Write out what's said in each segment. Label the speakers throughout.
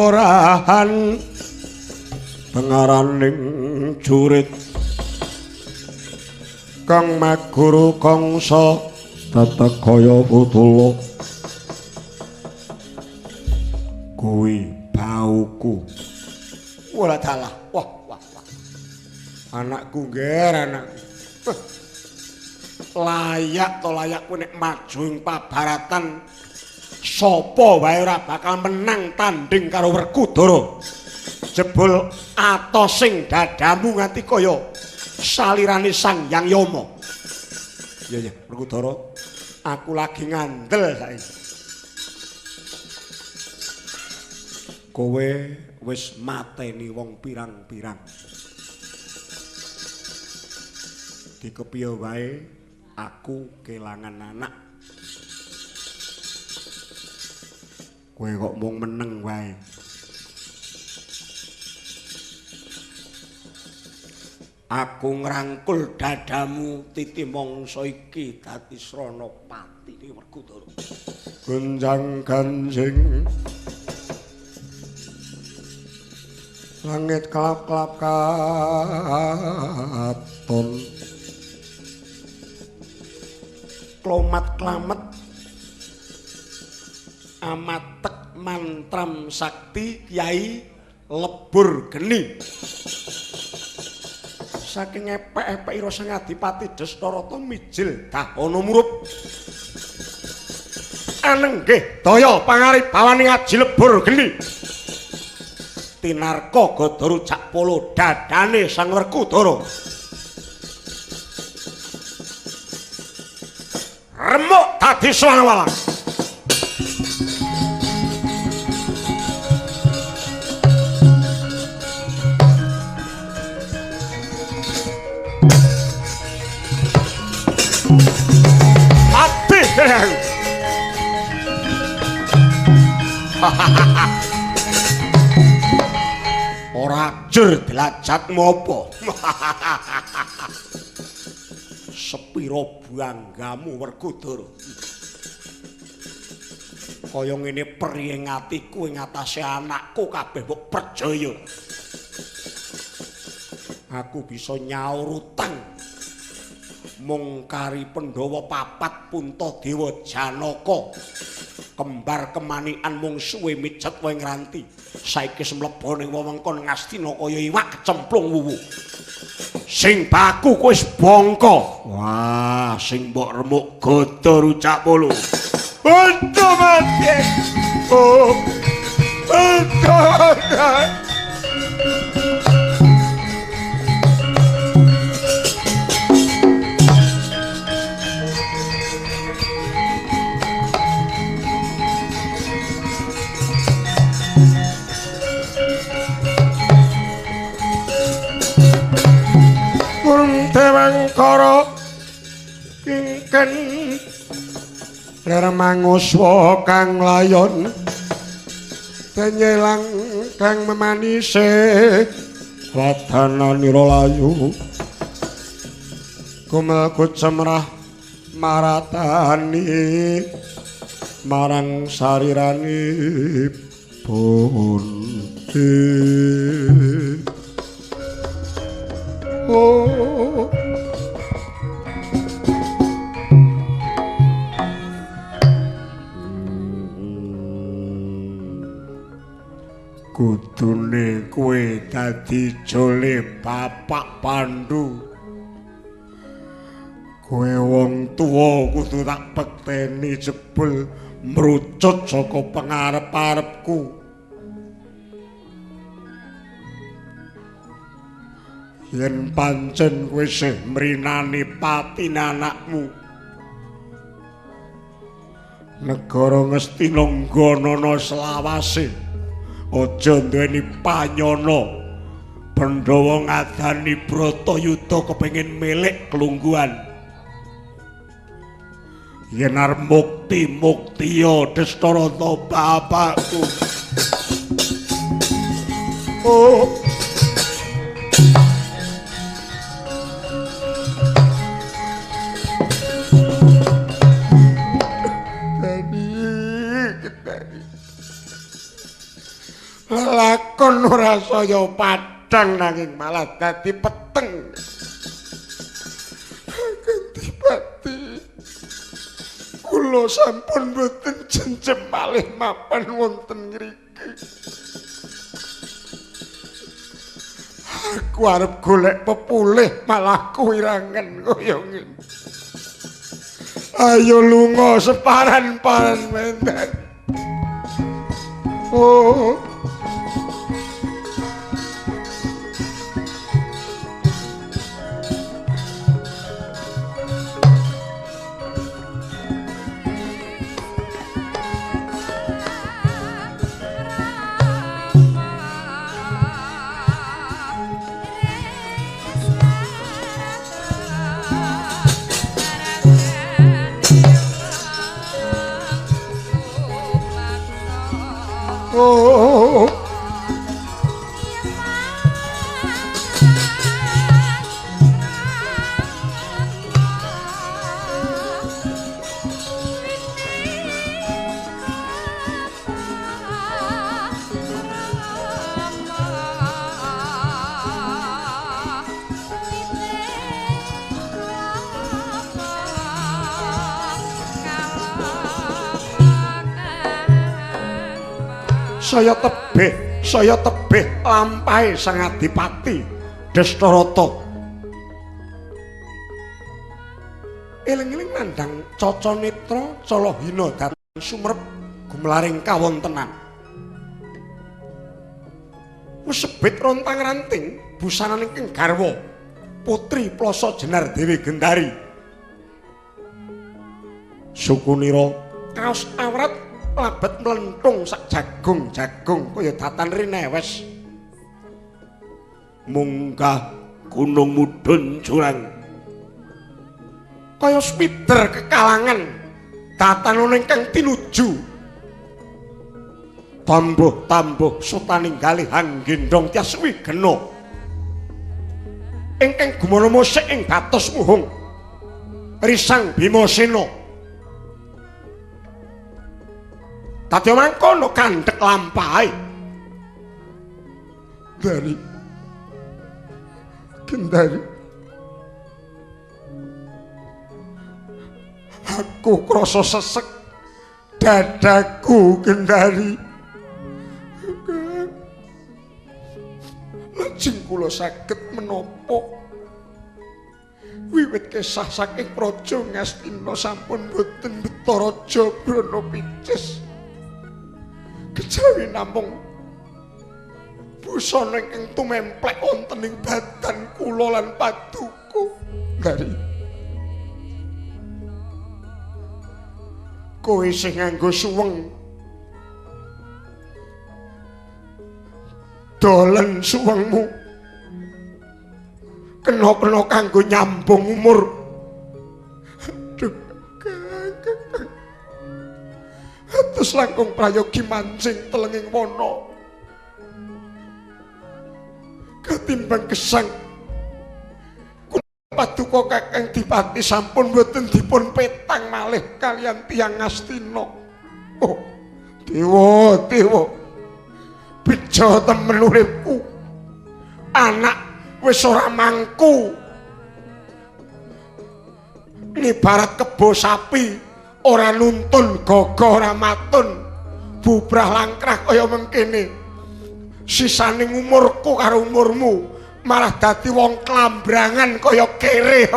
Speaker 1: Kaworahan pengaraning jurit kang maguru kangsa tetek kaya putula kuwi bauku. Wala dalah. Wah wah wah. Anakku ngger anakku. Layak to layak kowe nek maju ing pabaratan sapa wae ora bakal menang tanding karo Werkudara. Jebul atosing dadamu nganti kaya salirane Sang Hyang Yama. Iya ya, Werkudara, aku lagi ngandel saiki. Kowe wis mateni wong pirang-pirang. Dikepiye wae aku kelangan anak. Kowe kok mung meneng wae. Aku ngrangkul dadamu titi mangsa iki dadi srana patine Werkudara. Gonjang ganjing langit kelap-kelap katon. Klomat-klamet amatek mantram sakti Kyai Lebur Geni. Saking epek-epek ira Sang Adipati Destarata mijil dahana murup. Anenggih daya pangaribawaning Aji Lebur Geni. Tinarka gada rujak polo dadane Sang Werkudara. Remuk dadi swalang-walang. Mati aku. Ora jur derajatmu apa? Sepiro banggamu Werkudara. Kaya ngene perih atiku ing atase anakku kabeh mbok percaya. Aku bisa nyaur utang mung kari Pandhawa papat Puntadewa Janaka. Kembar kemanikan mung suwe mijet wae ngranti. Saiki mlebu ning wewengkon Ngastina kaya iwak kecemplung wuwu. Sing baku kowe wis bongko. Wah, sing mbok remuk gada rujak polo. Bondo mati. Oh. Bondo. Dewangkara kingken ler manguswa kang layon tenyelang kang memanise wadananira layu kumel kucemrah maratani marang sariranipun. Oh. Kudune kowe dadi jole Bapak Pandu. Kowe wong tuwa kudu tak bekteni jebul mrucut saka pangarep-arepku. Yen pancen kowe isih mrinani patine anakmu, negara Ngastina nggonana selawase aja duweni panyana. Pandhawa ngadani Bratayuda kepengin milik kelungguhan. Yen arep mukti muktiya Destarata bapakku. Oh. Lelakon ora saya padhang nanging malah dadi peteng. Dipati kula sampun boten jenjem malih mapan wonten ngriki. Aku arep golek pepulih malah kuwirangen kaya ngene. Ayo lunga separan-paran menden. Oh. Oh. Saya tebih lampahe Sang Adipati Destarata. Eling-eling nandhang caca netra calahina dhateng sumerep gumlaring kawontenan. Wesebit rontang-ranting busananing ing garwa putri Plasa Jenar Dewi Gendari. Sukunira kaos awrat labet mlentung sak jagung-jagung kaya datan rinewes. Munggah gunung mudhun jurang kaya spider kekalangan datan ingkang tinuju. Tambuh-tambuh sutaning galih anggendong tias wigena ingkang gumana musik ing batos muhung risang Bimasena. Dadi mangkono kandhek lampahe. Dari Gendari, aku krasa sesek dadaku Gendari. Lajeng kula saged menapa wiwit kesah saking Praja Ngastina sampun boten beto raja Brana Picis. Kejawi namung busana ingkang tumemplek wonten ing badan kula lan paduka. Dari kowe sing nganggo suweng dolen suwengmu kena-kena kanggo nyambung umur. Aduh, terus langkung prayogi mancing telenging wana ketimbang gesang paduka Kakang Dipati sampun boten dipun petang malih kalian tiyang Ngastina. Oh, dewa dewa, bejo temen uripku, anak wis ora mangku, ibarat kebo sapi ora nuntun gogo ora matun, bubrah langkrah kaya mengkene. Sisaning umurku karo umurmu malah dadi wong klambrangan kaya kere.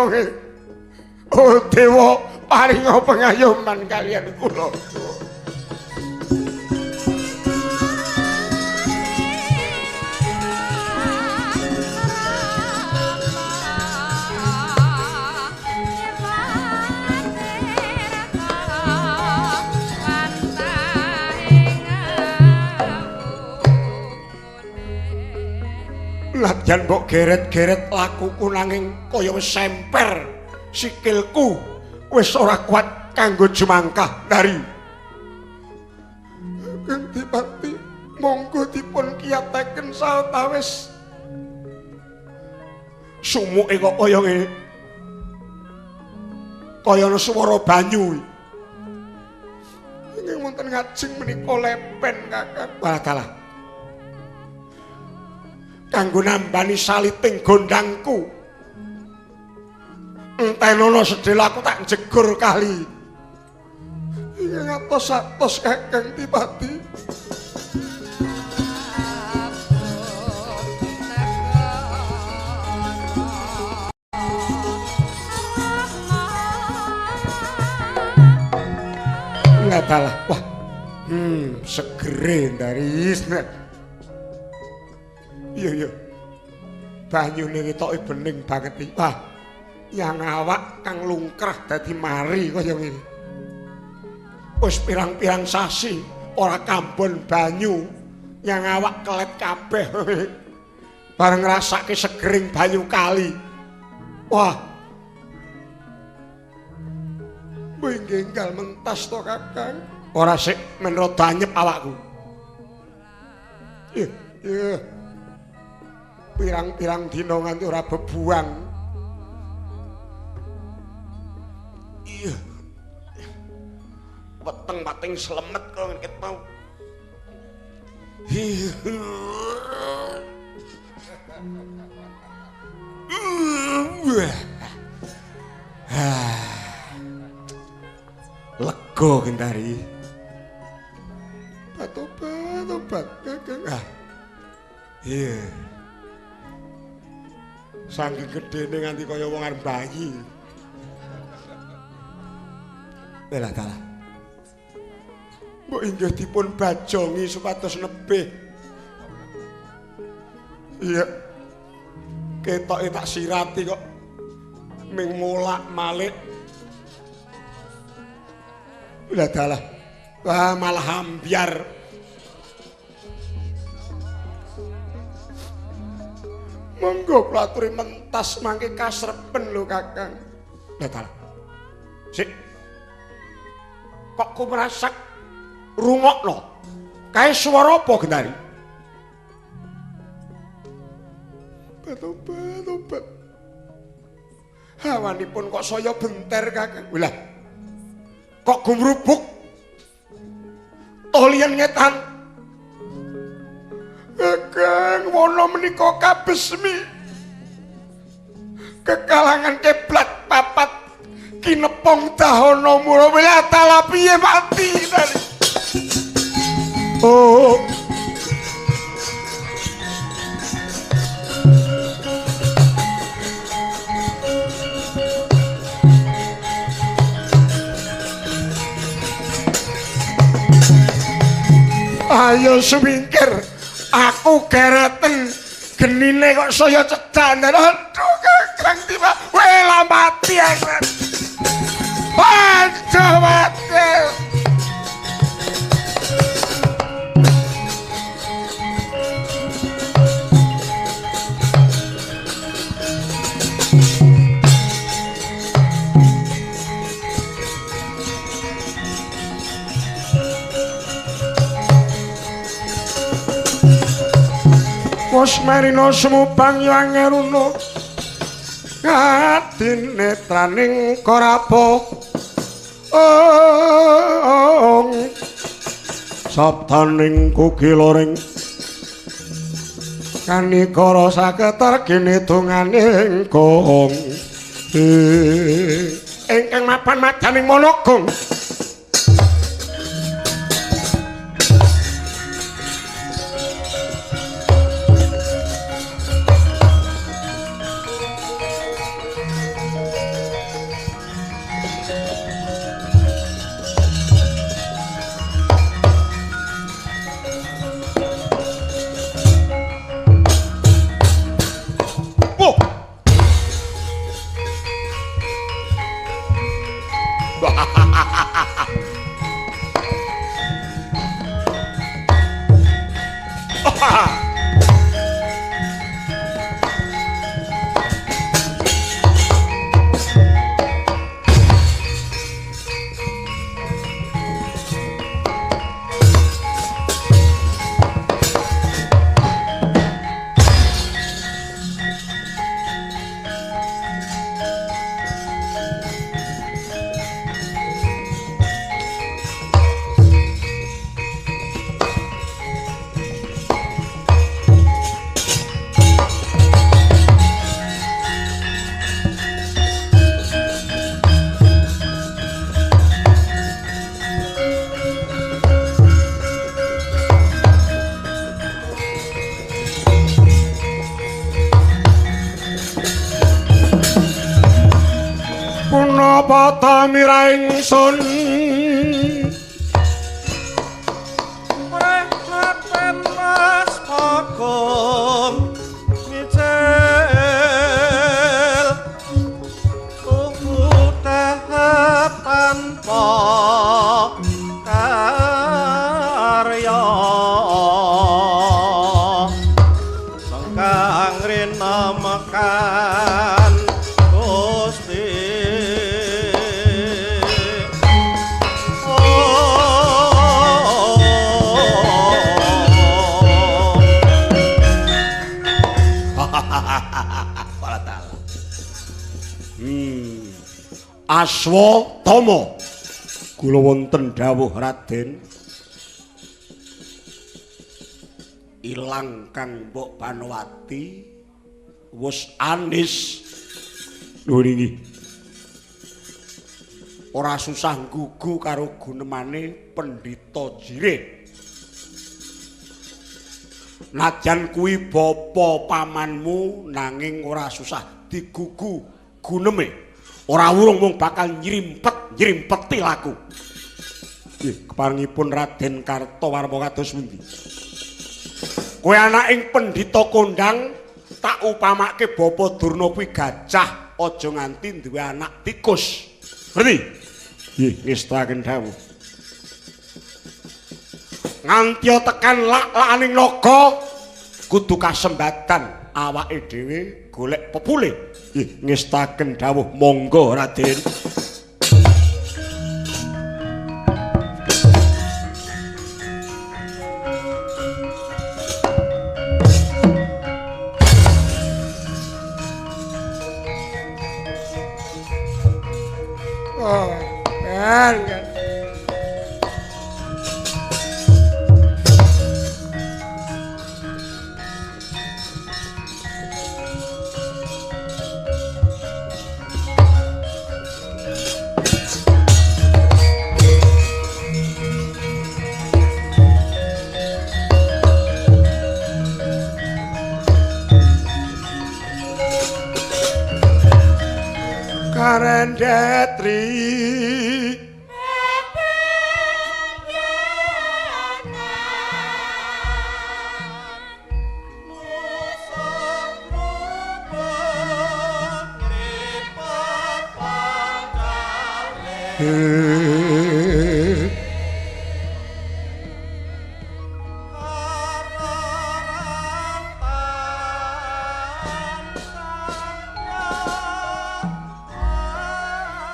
Speaker 1: Oh dewa, paringa pengayoman kalian kula. Nadyan mbok geret-geret lakuku nanging kaya wis semper sikilku wis ora kuat kanggo jumangkah. Dari Dipati monggo dipun kiyataken sawetawis. Sumuke kok kaya ngene, kaya ana swara banyu. Ingkang wonten ngajeng menika lepen Kakang. Walah dalah, Kanggo nambani saliting gondangku. Entenono sedhela aku tak jegur kali. Iya ngatos-atos Kakang Dipati. Ngatalah, wah, segere Daris. Iya iya. Banyune ketoke bening banget iki. Wah, yang awak kang lungkrah dadi mari kaya ngene. Wis pirang-pirang sasi ora kambon banyu, yang awak kelet kabeh. Bareng ngrasake segering banyu kali. Wah. Mbok enggal mentas to Kakang. Ora sik men rada anyep awakku. Iya, iya. Pirang-pirang dina nganti ora bebuang. Iya. Weteng pating slemet kok ket mau. Lega Gendari. Tobat, tobat Kakang. Ah. Iya. Saking gedene nganti kaya wong arep bayi. Welah dalah. Mbok inggih dipun bajongi supados nebih. Iya. Ketoke tak sirati kok ming molak-malik. Welah dalah. Wah, malah ambyar. Monggo kula aturi mentas mangke kasrepen lho Kakang. Lah dalah. Sik. Kok ku merasak rungokno. Kae swara apa Gendari? Tobat, tobat. Hawanipun kok saya benter Kakang. Lah. Kok gumrubuk? Tolian ngetan. Kakang wana menika kabesmi. Kekalangan keblat papat kinepong dahana mura wilatala piye mati tadi. Oh. Ayo sumingkir. Aku gereten genine kok saya cedan. Aduh Kakang tiba wela mati aku. Aduh mati. Wosmarina sumubang yangeruna kadinetraning korapa ong sabdaning kukiloring kanikara saketar ginedunganing gong ingkang mapan madaning Monogong. Padha mira ingsun
Speaker 2: Prehapen Mas Bagong micil tuku teh tanpa karya sengkang rina mekan Gusti.
Speaker 1: Aswatama kula wonten dawuh Raden. Ilang Kang Mbok Banowati wis anis. Lho niki ora susah nggugu karo gunemane Pendhita Jirih. Najan kuwi bapa pamanmu nanging ora susah digugu guneme. Ora wurung mung bakal nyrimpet-nyrimpeti laku. Nggih, keparengipun Raden Kartowarma kados pundi? Kowe anaking pendhita kondang tak upamake bapa Durna kuwi gajah, aja nganti duwe anak tikus. Ngerti? Nggih, ngestakaken dawuh. Nganti tekan lak-lakaning naga kudu kasembatan awake dhewe golek pepule. Nggih, ngestaken dawuh monggo Raden.
Speaker 3: Oh, kan.
Speaker 1: Karendetri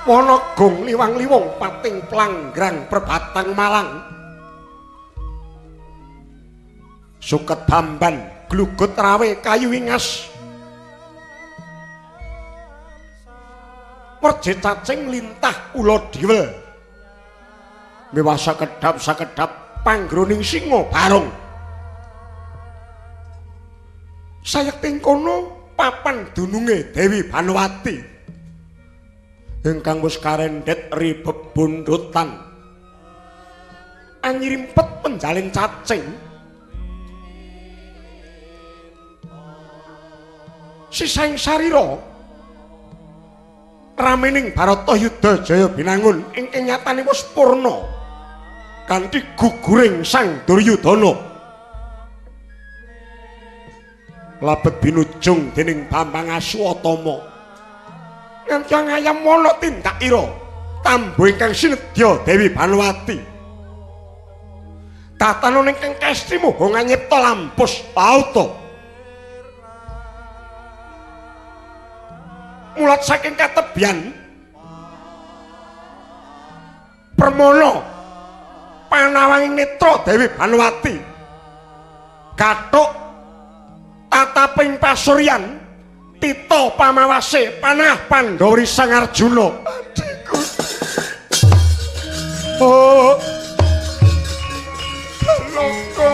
Speaker 1: Wana gong liwang-liwung pating planggrang perbatang Malang. Suket bamban glugut rawe kayu ingas. Werje cacing lintah ula diwel. Mewah sakedhap-sakedhap panggroning singa barong. Sayekting kono papan dununge Dewi Banowati. Ingkang wis karendhet ri bebundutan anyrimpet penjalin cacing. Sisaing sarira ramening Bharatayuda Jaya Binangun ingkang nyatane wis purna kanthi guguring Sang Duryudana. Labet binujung dening Bambang Aswatama. Nganti ngayam ana tindak ira tambo ingkang sinedya Dewi Banowati. Tatanan ingkang kestri muha nganyipta lampus pauta. Mulat saking katebian permana panawanging netra Dewi Banowati. Gathuk tataping pasuryan Tito pamawase panah Pandhawa Sang Arjuna. Adhiku. Oh. Loko.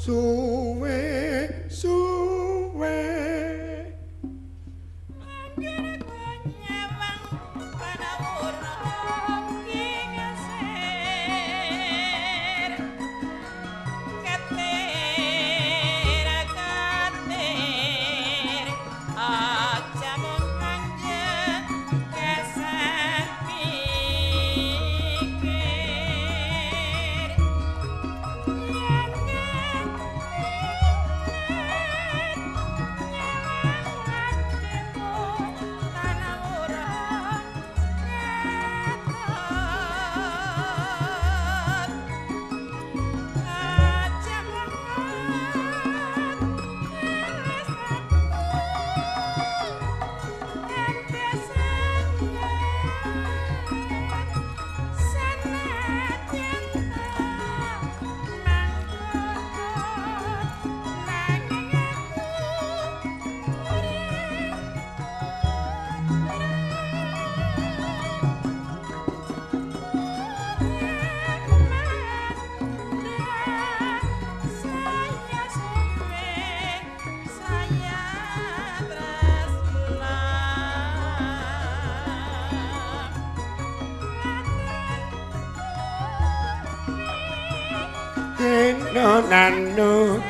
Speaker 1: suwe suwe. Nano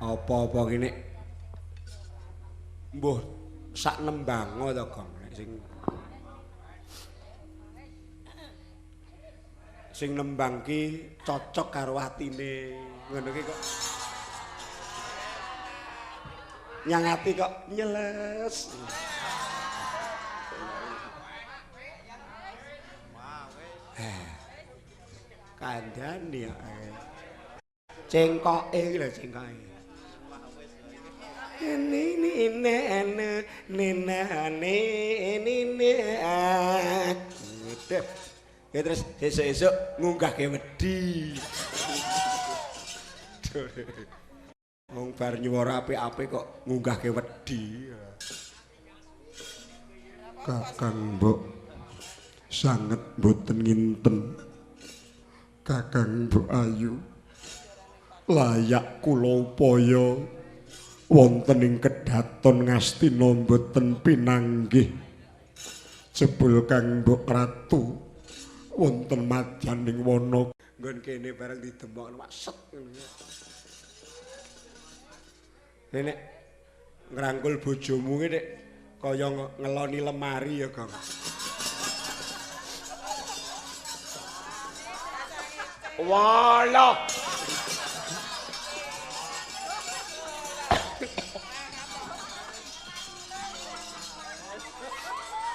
Speaker 1: apa-apa kene mbuh sak nembango to Gong nek sing nembang ki cocok karo atine ngono ki kok nyang ati kok nyeles. Kandhane ya cengkoke iki lho cengkoke. Ini ini ini ini ya terus esuk-esuk ngunggahke wedi. Wong bar nyuwara apik-apik kok ngunggahke wedi. Kakang mbok sanget mboten nginten. Kakang mbok ayu layak kula upaya wonten ing kedaton Ngastina mboten pinanggih. Jebul Kang Mbok Ratu wonten madyaning wana nggon kene bareng didemok wak set ngono. Nek ngrangkul bojomu ki nek kaya ngeloni lemari ya, Gong. Walah.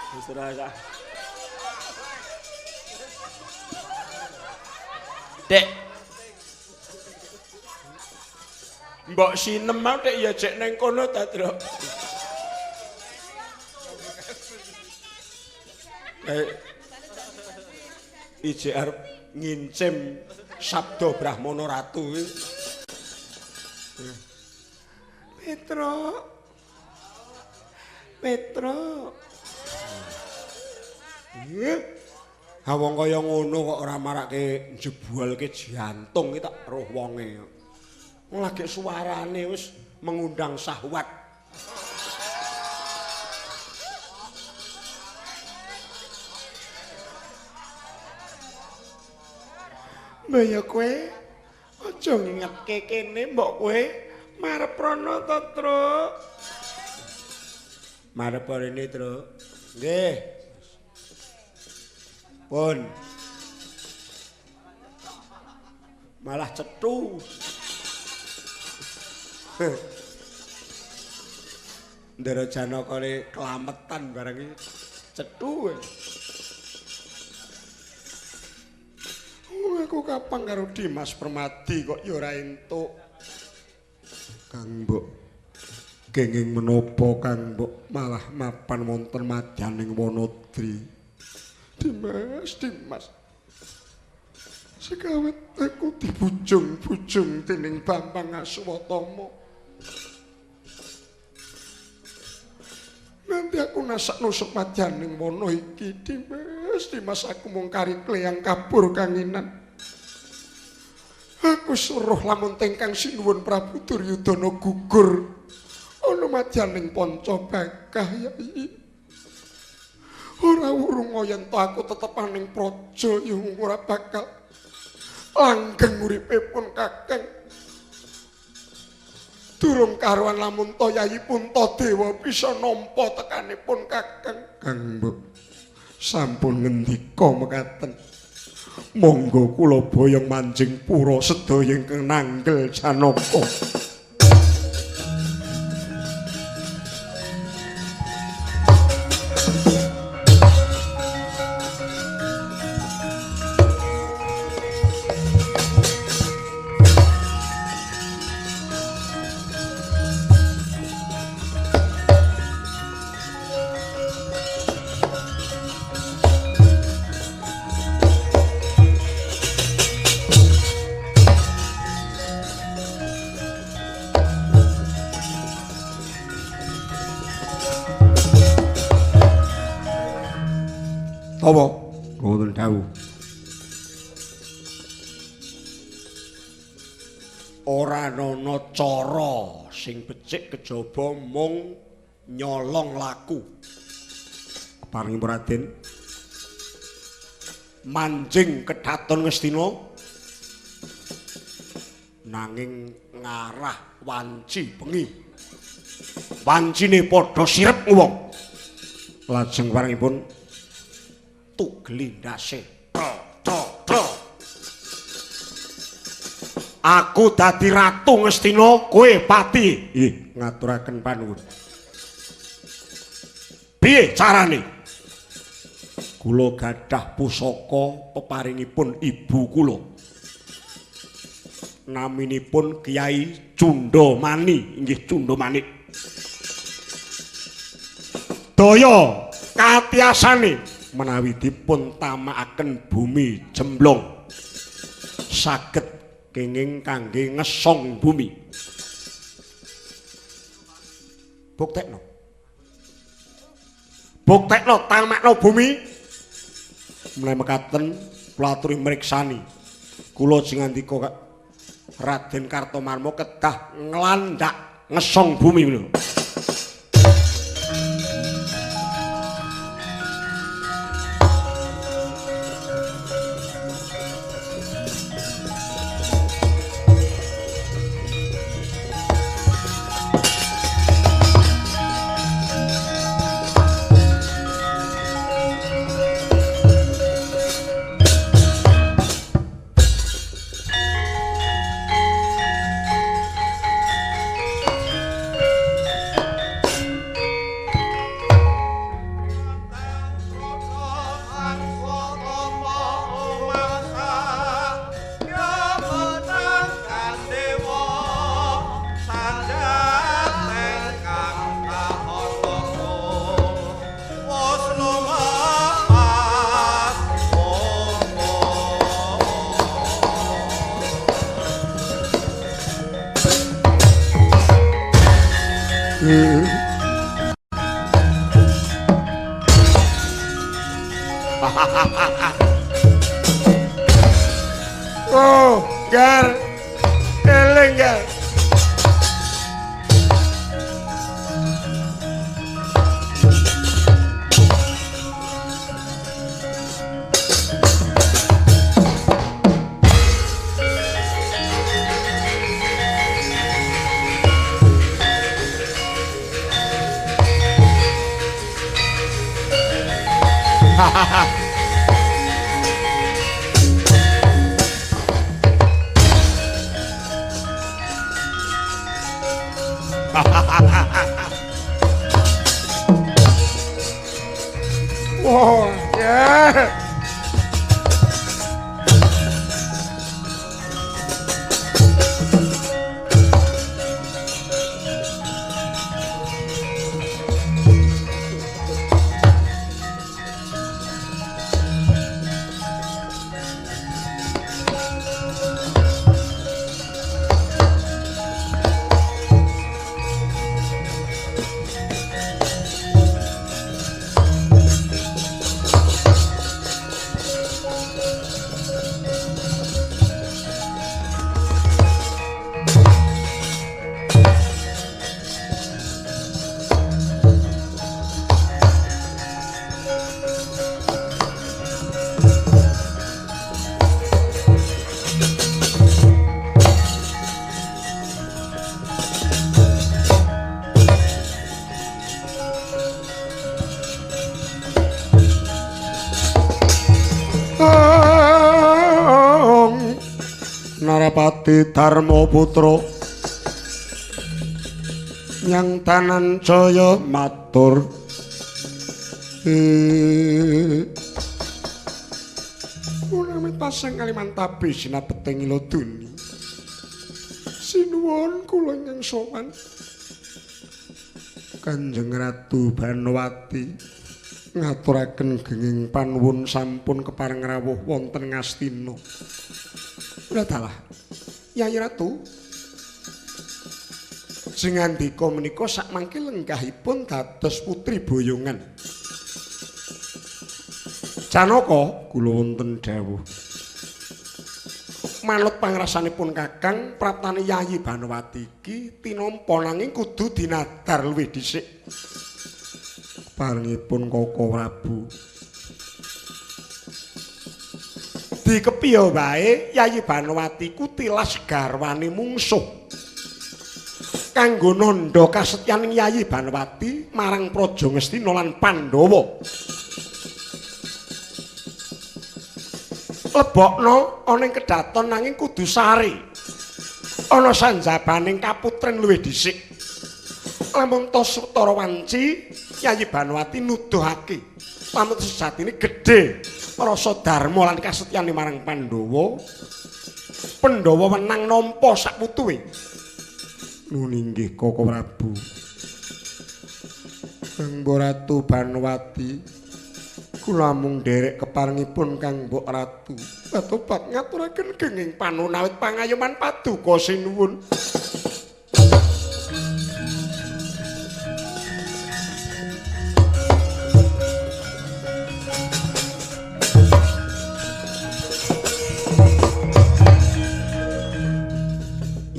Speaker 1: Wis. Dek. Mbok sinem mau dek ya jek neng kono ta, Truk. Ije arep ngincim Sabda Brahmana Ratu. Petro. Petro. Ha wong kaya ngono kok ora marake njebualke jantung iki tak roh wonge. Wong lagi suarane wis mengundang syahwat. Mbak ya kowe aja ngingetke kene mbok kowe marep rono to, Truk. Marep rene, Truk. Nggih. Pun. Malah cethu. Ndara Janakane kelametan barang iki cethu. Aku kapan karo Dimas Permadi kok ya ora entuk. Kang Mbok Kenging menapa Kang Mbok malah mapan wonten madyaning Wanadri. Dimas, Dimas. Sekawet aku dibujung-bujung dening Bambang Aswatama. Nanti aku nasak nusuk madyaning wana iki, Dimas, Dimas aku mung kari kleyang kabur kanginan. Aku suruh lamun tengkang sinuwun Prabu Duryudana gugur ana madyaning Pancabakah yai. Ora wurung yen to aku tetep aning praja ya ora bakal langgeng uripe pun kakeng. Durung karuan lamun to Yayi Puntadewa bisa nampa tekanipun kakeng. Kang Mbok sampun ngendika mekaten. Monggo kula boyong manjing pura sedaya ingkang nanggel Janaka. Apa? Wonten dawuh. Ora ana cara sing becik kejaba mung nyolong laku. Keparingi Raden manjing kedhaton Ngastina nanging ngarah wanci bengi. Wancine padha sirep wong. Lajeng paringipun tugeli ndase. Aku dadi ratu Ngastina, kowe pati. Nggih, ngaturaken panuwun. Piye carane? Kula gadah pusaka peparingipun ibu kula. Naminipun Kyai Cundamani, inggih Cundamanik. Daya katiasane menawi dipun tamakaken bumi jemblong saged kenging kangge ngesong bumi. Buktekno. Buktekno tamakno bumi. Menawi mekaten kula aturi mriksani. Kula sing ngandika Raden Kartomarma kedah nglandhak ngesong bumi lho. Oh, gar, eling gar. Wah, ya. Senopati Darmaputra nyang Tananjaya matur. Kula pasang Kalimantabi sinabeting ila duni. Sinuwun kula ingkang sowan Kanjeng Ratu Banowati ngaturaken genging panuwun sampun kepareng rawuh wonten Ngastina. Dalah Yayi Ratu sing ngandika menika sakmangke lenggahipun dados putri boyongan. Janaka kula wonten dawuh. Manut pangrasanipun Kakang, praptane Yayi Banowati iki tinampa nanging kudu dinadar luwih dhisik. Parengipun Koko Prabu. Dikepiye wae Yayi Banowati ku tilas garwane mungsuh. Kanggo nandha kasetyaning Yayi Banowati marang Praja Ngastina lan Pandhawa. Lebokno ana ing kedaton nanging kudu sare. Ana sanjabaning kaputren luwih dhisik. Lamun ta sutara wanci Yayi Banowati nuduhake lamun sejatine gedhe rasa dharma lan kasetyane marang Pandhawa. Pandhawa wenang nampa sakputuwe. Nun inggih Koko Prabu. Kang Ratu Banowati kula mung nderek keparengipun Kang Mbok Ratu. Batobat ngaturaken genging panuwun awit pangayoman paduka sinuwun.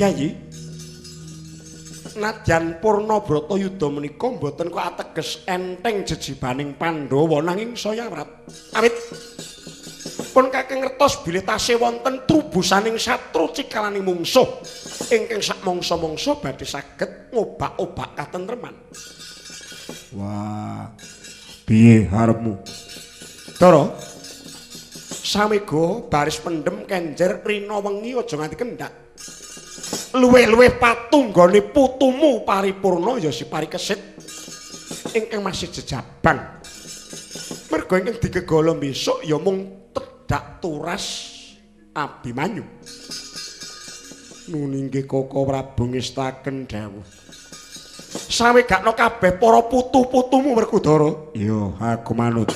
Speaker 1: Yayi, nadyan Purna Bratayuda menika mboten kok ateges enteng jejibaning Pandhawa nanging saya awrat. Awit pun kakang ngertos bilih tasih wonten trubusaning satru cikalaning mungsuh ingkang sakmangsa-mangsa badhe saged ngobak-obak katentreman. Wah, piye arepmu? Dara, samega baris pendem kenjer rina wengi aja nganti kendhak. Luwih-luwih patunggone putumu paripurna ya si Parikesit ingkang masih jejaban. Merga ingkang digegala besok ya mung tedhak turas Abimanyu. Nun inggih Koko Prabu ngestaken dawuh. Sawegakno kabeh para putu-putumu Werkudara. Iya, aku manut.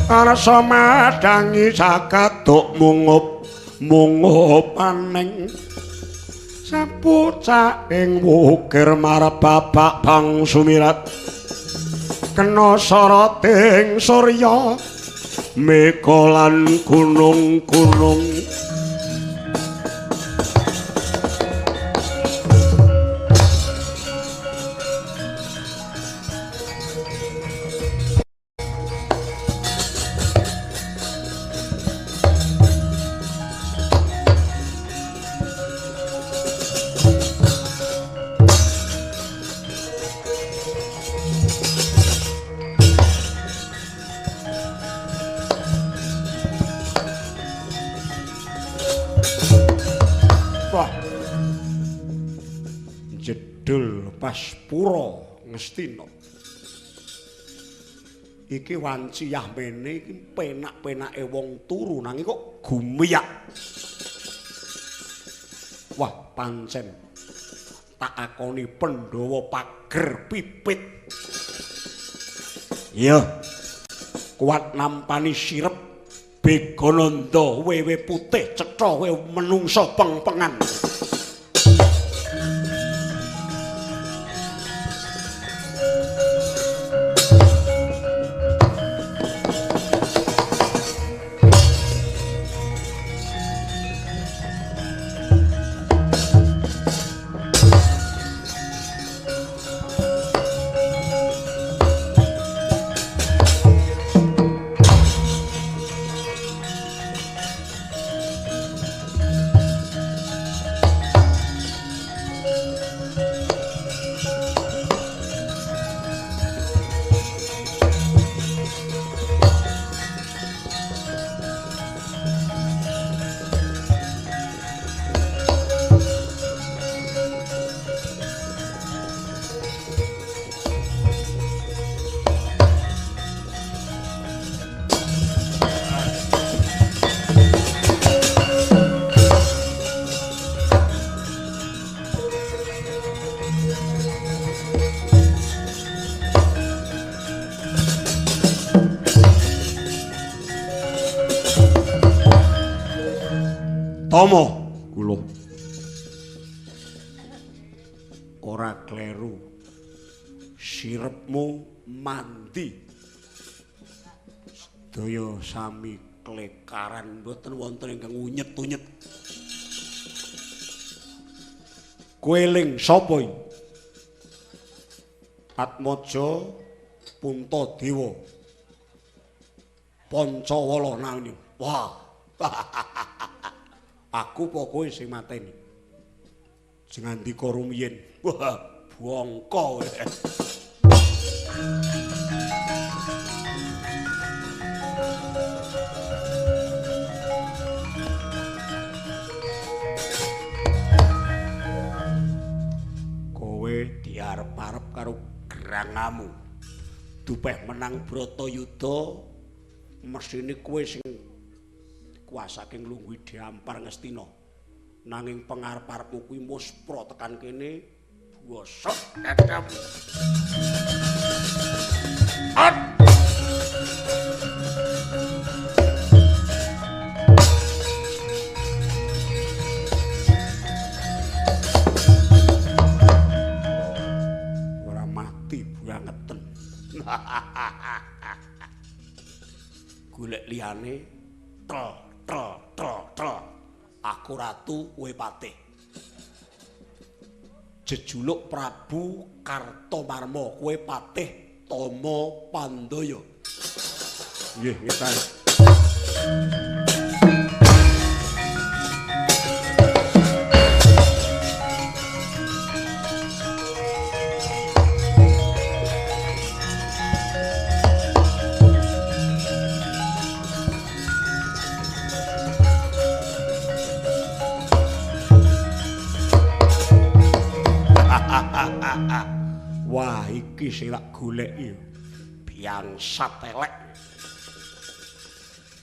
Speaker 1: Arsa madangi jagat mungup mungup aneng sapucah ing wukir marep bapak bang sumirat kena soroting surya mega lan gunung-gunung. Jedul Paspura Ngastina. Iki wanci yahmene iki penak-penake wong turu nanging kok gumiyak. Wah, pancen tak akoni Pandhawa pager pipit. Iya. Kuat nampani sirep Begananda wewe putih cetha wewe menungsa pengpengan. Tomo kula. Ora kleru. Sirepmu mandi. Sedaya sami klekaran mboten wonten ingkang unyet-unyet. Kowe eling sapa iki? Atmaja Puntadewa. Pancawala nanging. Wah. Aku apa kowe sing mateni? Jengandika rumiyin. Wah, bongko. Kowe diarep-arep karo gerangamu. Dupeh menang Bratayuda, mesthine kowe sing kuasake nglungguhi Dampar Ngastina. Nanging pengarep-arepmu kuwi muspra tekan kene bosok dadamu. At! Ora mati bangeten. Golek liyane tel tel tel tel. Aku ratu, kowe patih. Jejuluk Prabu Kartomarma, kowe patih Tama Pandaya. Nggih, ngetan. Wah, iki sing tak goleki. Biangsat elek.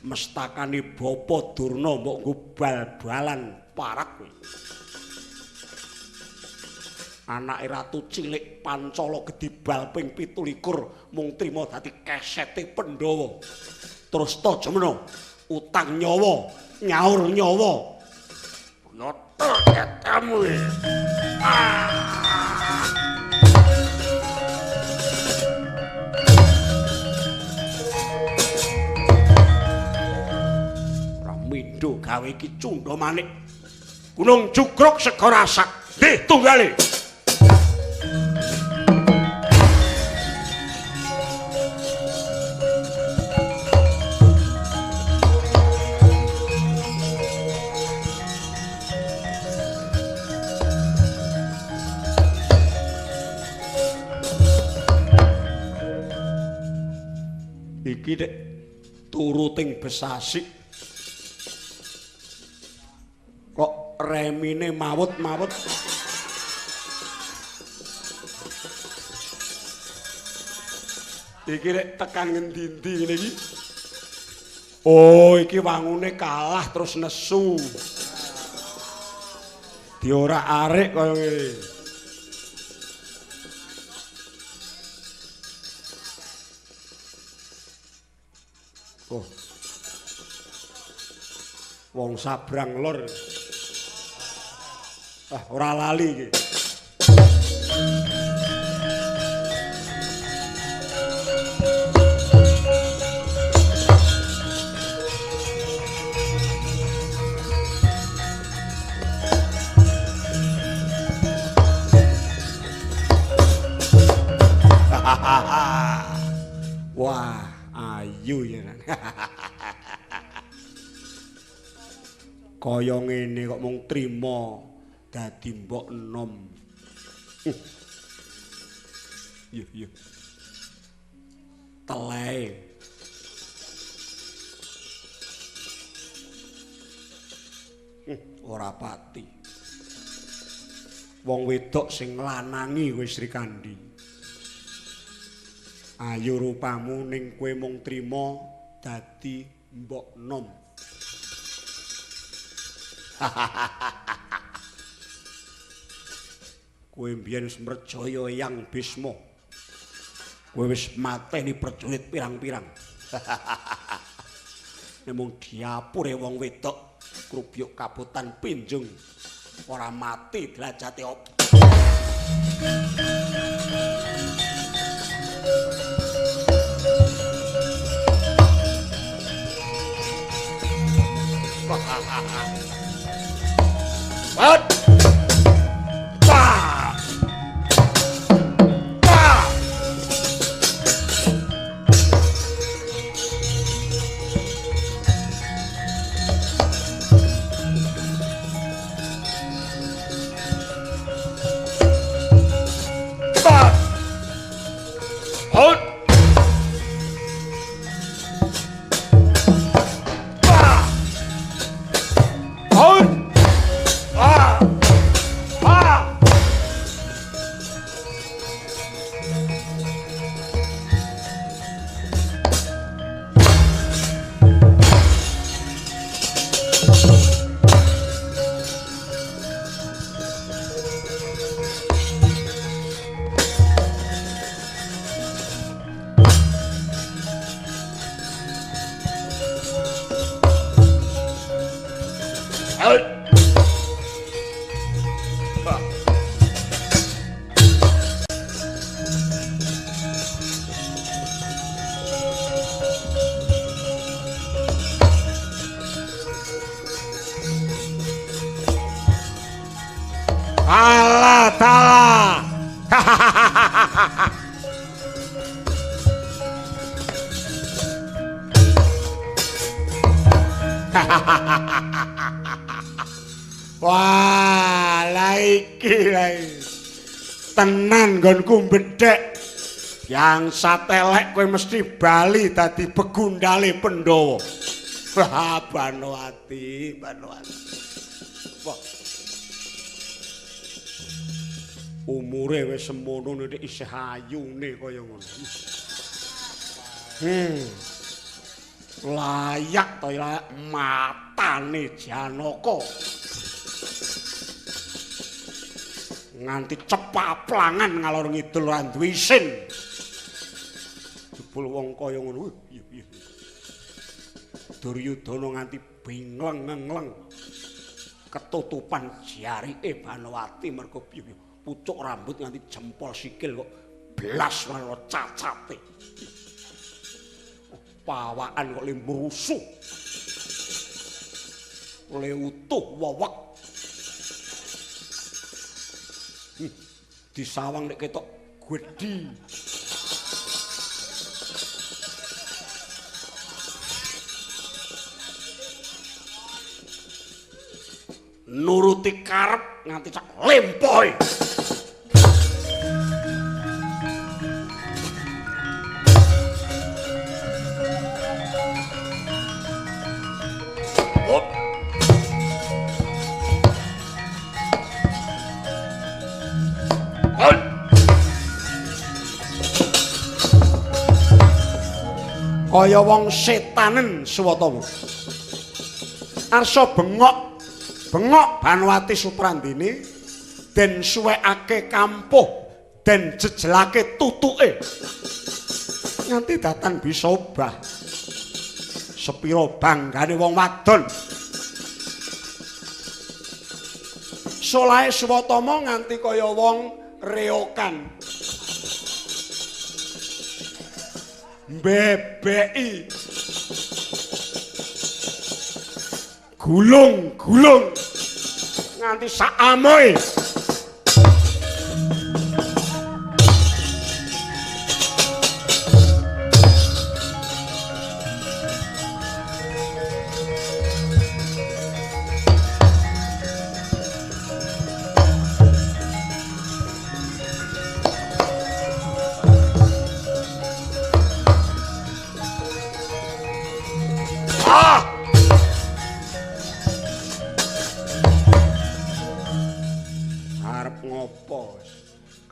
Speaker 1: Mestakane Bapa Durna mbok nggo bal-balan parak kowe. Anake ratu cilik Pancala gedhi bal ping 27 mung trima dadi kesete Pandhawa. Terus ta jemena utang nyawa, nyaur nyawa. Noto ketamu. Ah! Mindo gawe iki cundha manik. Gunung Jugruk segara asak. Nggih tunggale. Iki nek turu ting besasik kok remine mawut-mawut. Iki nek tekan ngendi-endi ngene iki. Oh, iki wangune kalah terus nesu. Diorak-arik kaya ngene. Oh. Wong sabrang lor. Ah, ora lali iki. Wah, ayu ya. Kaya ngene kok mung trima dadi mbok enom. Iya, iya. Teleh. Ora pati. Wong wedok sing nglanangi kowe Srikandhi. Ayu rupamu ning kowe mung trima dadi mbok enom. Kowe mbiyen wis mrejaya Eyang Bisma. Kowe wis mateni prajurit pirang-pirang. Nek mung diapure wong wedok, Krubyuk kabotan pinjung ora mati derajate op. Wat. Pa. Pa. Pa. Hot. Pa. Hot. Ah! Ah! Out. Alah talah. Wah, lah iki lah. Tenan nggonku mbedhek. Yang satelek kowe mesti bali dadi begundale Pandhawa. Wah, Banowati, Banowati. Wah. Umure wis semono nek isih ayune kaya ngono. Layak to layak matane Janaka. Nganti cepaplangan ngalor ngidul ora duwe isin. Jebul wong kaya ngono. Iya iya. Duryudana nganti bingleng-ngleng. Ketutupan jarike Banowati mergo pucuk rambut nganti jempol sikil kok blas marang cacate. Pawakan kok le mrusuh. Le utuh wewek. Disawang nek ketok gedhi. Nuruti karep nganti cak lempoe. Hop. Hop. Kaya wong setanen suwatamu. Arsa bengok bengok Banowati Suprandini den suwekake kampuh den jejelake tutuke nganti datan bisa obah. Sepira banggane wong wadon. Solahe Suwatama nganti kaya wong reokan. Mbebeki. Gulung-gulung nganti sak amoe.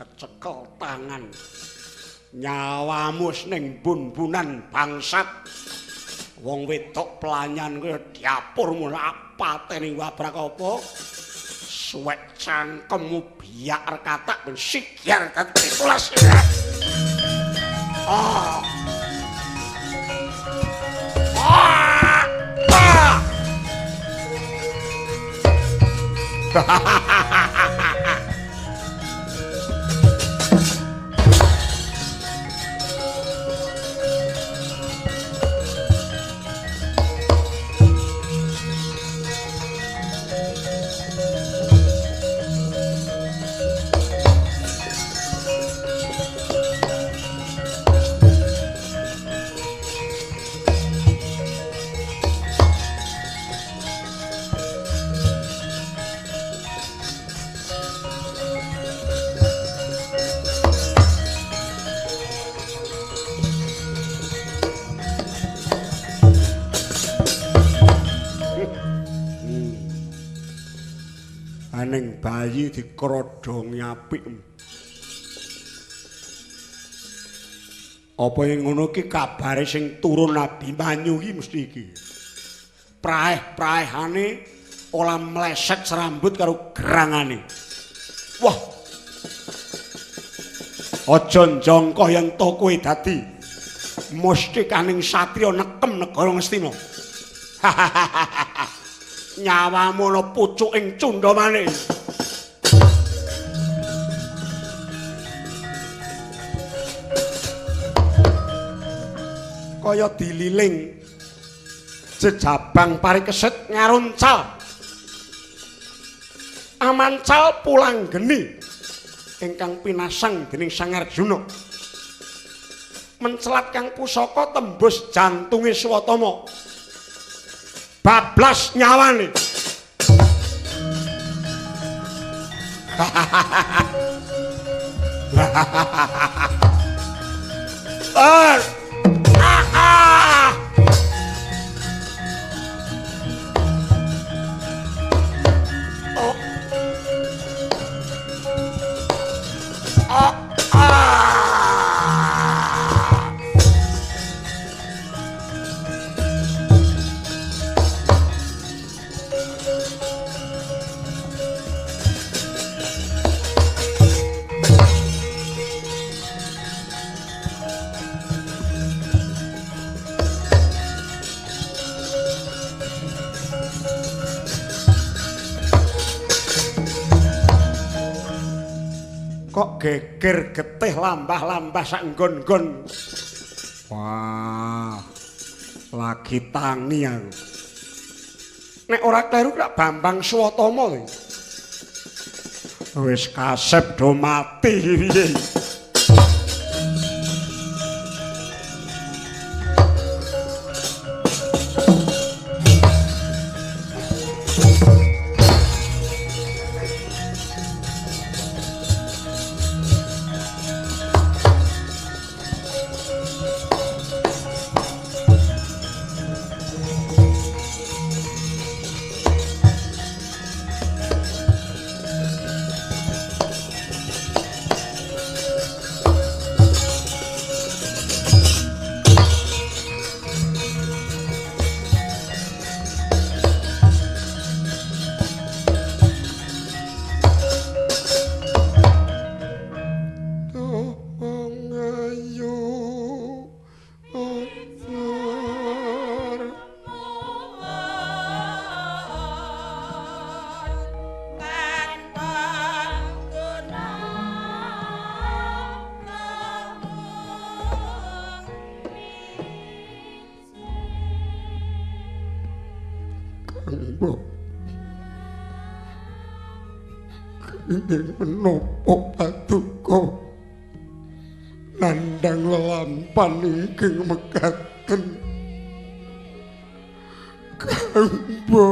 Speaker 1: Kecekel tangan nyawamu ning bun-bunan bangsat. Wong wedok pelanyan kuwi diapurmu pateni wabrak apa suwek cangkemmu biak rekatak ben sigyar dadi 17. Ah. Ah. Ah. Aning bayi dikrodhongi apik. Apa yen ngono iki kabare sing turun Abimanyu iki mesti iki. Praeh-praehane ora mleset serambut karo gerangane. Wah. Aja njangka yen to kowe dadi mustikaning satriya nekem negara Ngastina. Nyawamu ana pucuk ing cundhamane. Kaya dililing jejabang parikesit ngaruncal. Amancal pulang geni ingkang pinasang dening Sang Arjuna. Mencelat kang pusaka tembus jantunge Swatama. Bablas nyawane. Ah. Ah. Oh. Ah. Ah. Kok geger getih lambah-lambah sak nggon-nggon. Wah, lagi tangi aku. Nek ora kleru kok Bambang Swatama iki. Wis kasep do mati piye. Menapa paduka nandhang lelampan ingkang mekaten Kangbo.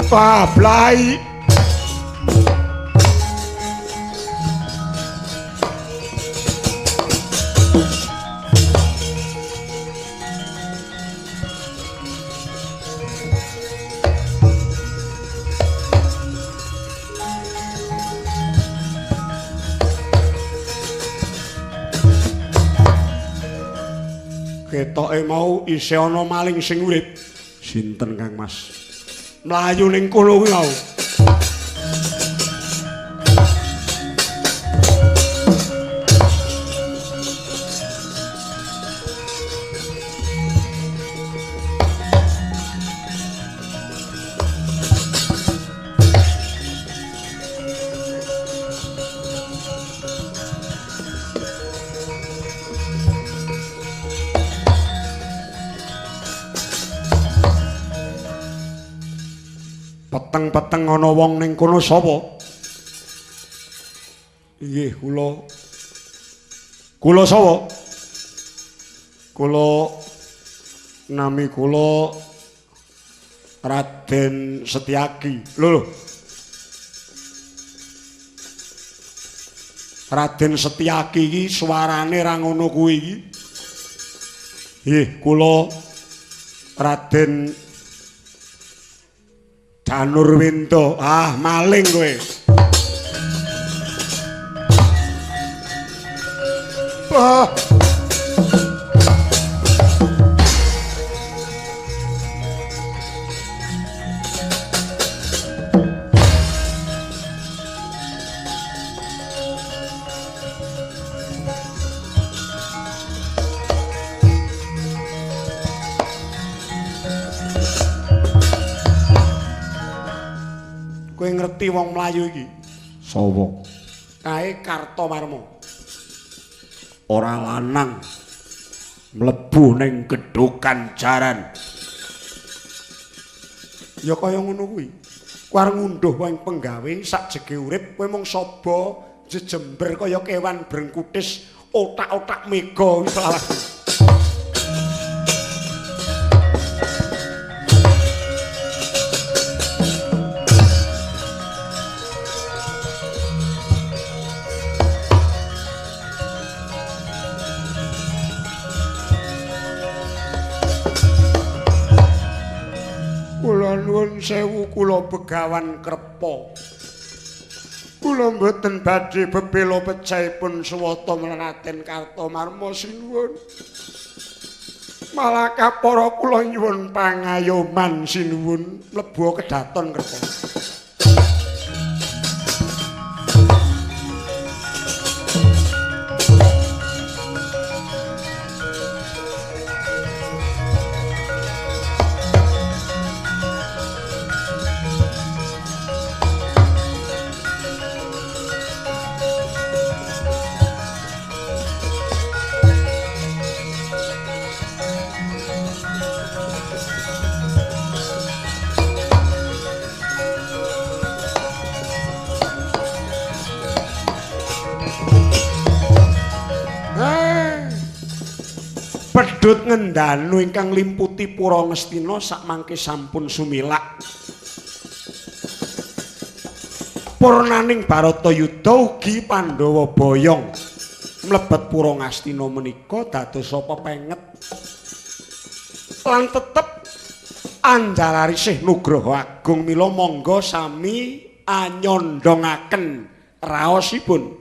Speaker 1: Pablai. Ketoke mau isih ana maling sing urip. Sinten Kang Mas? Mlayu ning kono kuwi mau. Peteng-peteng ana wong ning kono sapa? Inggih kula. Kula sapa? Kula nami kula Raden Setyaki. Lho lho. Raden Setyaki iki suarane ra ngono kuwi iki. Nggih, kula Raden Danurwinda. Ah, maling kowe. Ah. Kowe ngerti wong Melayu iki? Sapa? Kae Kartomarma. Ora lanang mlebu ning gedhokan jaran. Ya kaya ngono kuwi. Kowe arep ngunduh wong penggawe sak jege urip kowe mung saba jejember kaya kewan brengkutis otak-otak mega wis lawas. Kula nuwun sewu, kula Begawan Krepa. Kula mboten badhe bebela pecahipun swata Raden Kartomarma sinuwun. Malah kapara kula nyuwun pangayoman sinuwun mlebu kedaton Krepa. Pedhut ngendanu ingkang limputi pura Ngastina sakmangke sampun sumilak. Purnaning Baratayuda ugi Pandhawa boyong mlebet pura Ngastina menika dadosa pepenget lan tetep anjalarisih nugraha agung, mila mangga sami anyondongaken raosipun.